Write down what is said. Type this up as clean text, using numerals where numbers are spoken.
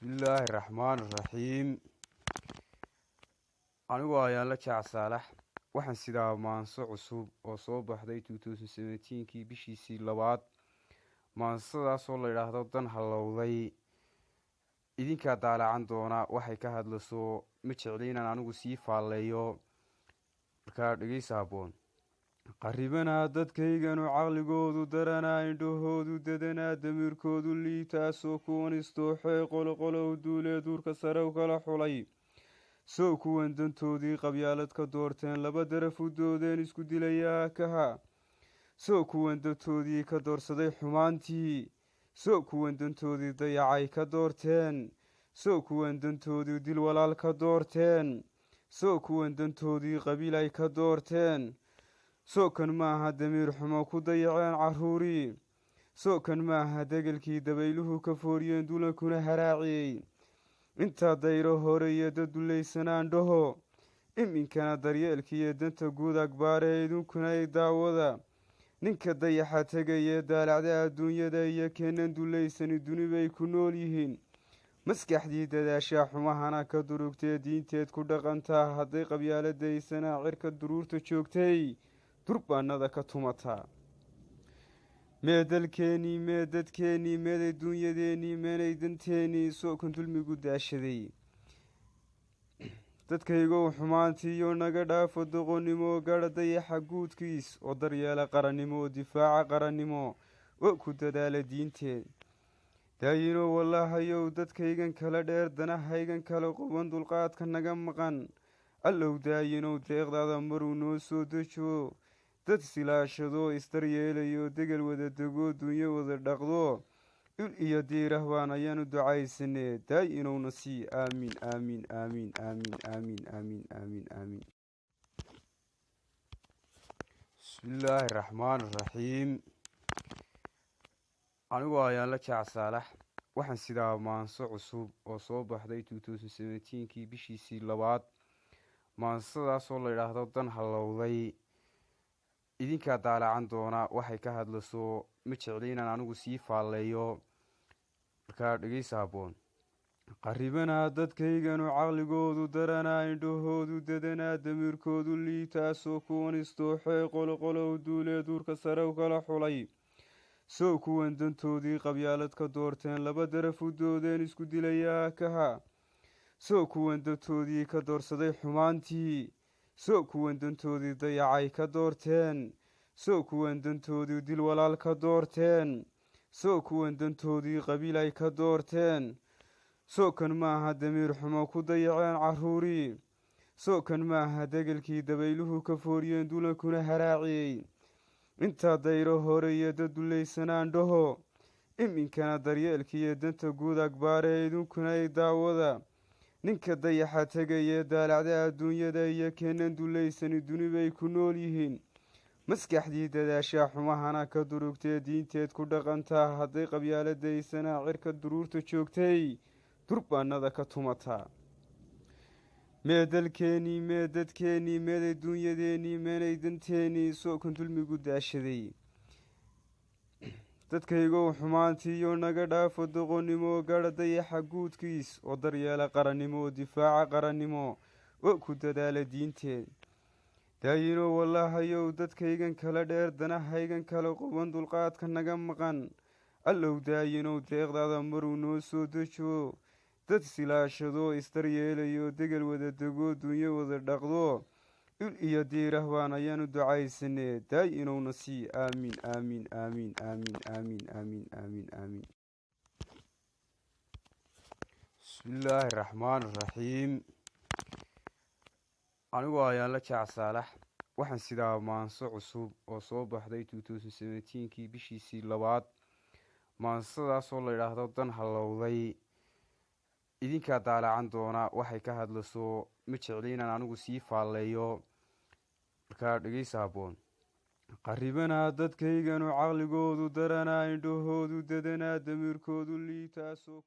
Bismillaahi raxmaani raxiim. Anigu ayaan la Jaac Saalax. Waxaan sidaa maanso cusub oo soo baxday 2017kii bishiisii labaad, maansadaasoo la yidhaahdo Dan Hallowday. Idinkaa daalacan doona waxay ka hadlayso. Ma jecli inaan anigu sii faalleeyo, markaa dhegeysa habboon. Qarribanaa dadkayganu, caqligoodu daranaa, indhahoodu dadanaa, damiirkoodu liitaasoo kuwan istooxee qoloqolow duulee duurka sare u kala xulay, soo kuwan dantoodii qabyaalad ka doorteen, laba daraf u doodeen, isku dilayaa kaha, soo kuwan dantoodii ka doorsaday xumaantii, soo kuwan dantoodii dayacay ka doorteen, soo kuwan dantoodii dil walaal ka doorteen, soo kuwan dantoodii qabiil ay ka doorteen, soo kan maaha damiir xumo ku dayaceen carruurii, soo kan maaha degelkii dabayluhu ka fooriyeen, dulankuna haraaciyey. Intaa dayro hore iyo dad dulaysanaan dhaho, iminkana daryeelkiiyo danta guud agbaare, idinkuna ay daawada. Ninka dayaxa tegaya, daalacda adduunyada iyo keenan dulaysani duni bay ku nool yihiin. Maskaxdii dadaashaa xumahana ka durugtee diinteed ku dhaqantaa, hadday qabyaaladaysana cirka duruurta joogtay durbaanada ka tumataa. Mee dalkeenii, mee dadkeenii, meeday duunyadeenii, meenay danteenii? Soo kan dulmigu daashaday. Dadkaygow, xumaantiiyo naga dhaafo doqonnimo, gadha dayaxa guudkiis oo daryeela qarannimo oo difaaca qarannimo oo ku dadaala diinteed. Daayino wallaahayow, dadkaygan kala dheer, danahaygan kala qoban, dulqaadka naga maqan. Allow daayinow, deeqdaada maruu noo soo dejo, dad silaashado, isdaryeelayo, degel wada dego, dunyo wada dhaqdo, ul iyo diirah baan ayaanu ducaysanee, daayinowna sii. Aamiin, aamiin, aamiin, aamiin, aamiin, aamiin, aamiin, aamiin. Bismillaahi raxmaani raxiim. Anigu ayaan la Jaac Saalax. Waxaan sidaa maanso cusub oo soo baxday 2017kii bishiisii labaad, maansadaasoo la yidhaahdo Dan Hallowday. Idinkaa daalacan doona waxay ka hadlayso. Ma jecli inaan anigu sii faalleeyo, markaa dhegeysa habboon. Qarribanaa dadkayganu, caqligoodu daranaa, indhahoodu dadanaa, damiirkoodu liitaasoo kuwan istooxee qoloqolow duulee duurka sare u kala xulay, soo kuwan dantoodii qabyaalad ka doorteen, laba daraf u doodeen, isku dilayaa kaha, soo kuwan dantoodii ka doorsaday xumaantii, soo kuwan dantoodii dayacay ka doorteen, soo kuwan dantoodii dil walaal ka doorteen, soo kuwan dantoodii qabiil ay ka doorteen, soo kan maaha damiir xumo ku dayaceen carruurii, soo kan maaha degelkii dabayluhu ka fooriyeen, dulankuna haraaciyey. Intaa dayro hore iyo dad dulaysanaan dhaho, iminkana daryeelkiiyo danta guud agbaare, idinkuna ay daawada. Ninka dayaxa tegaya, daalacda adduunyada iyo keenan dulaysani duni bay ku nool yihiin. Maskaxdii dadaashaa xumahana ka durugtee diinteed ku dhaqantaa, hadday qabyaaladaysana cirka duruurta joogtay durbaanada ka tumataa. Mee dalkeenii, mee dadkeenii, meeday duunyadeenii, meenay danteenii? Soo kan dulmigu daashaday. Dadkaygow, xumaantiiyo naga dhaafo doqonnimo, gadha dayaxa guudkiis oo daryeela qarannimo oo difaaca qarannimo oo ku dadaala diinteed. Daayino wallaahayow, dadkaygan kala dheer, danahaygan kala qoban, dulqaadka naga maqan. Allow daayinow, deeqdaada maruu noo soo dejo, dad silaashado, isdaryeelayo, degel wada dego, dunyo wada dhaqdo, ul iyo diirah baan ayaanu ducaysanee, daayinowna sii. Aamiin, aamiin, aamiin, aamiin, aamiin, aamiin, aamiin, aamiin. Bismillaahi raxmaani raxiim. Anigu ayaan la Jaac Saalax. Waxaan sidaa maanso cusub oo soo baxday 2017kii bishiisii labaad, maansadaasoo la yidhaahdo Dan Hallowday. Idinkaa daalacan doona waxay ka hadlayso. Ma jecli inaan anigu sii faalleeyo, markaa dhegeysa habboon. Qarribanaa dadkayganu, caqligoodu daranaa, indhahoodu dadanaa, damiirkoodu liitaasoo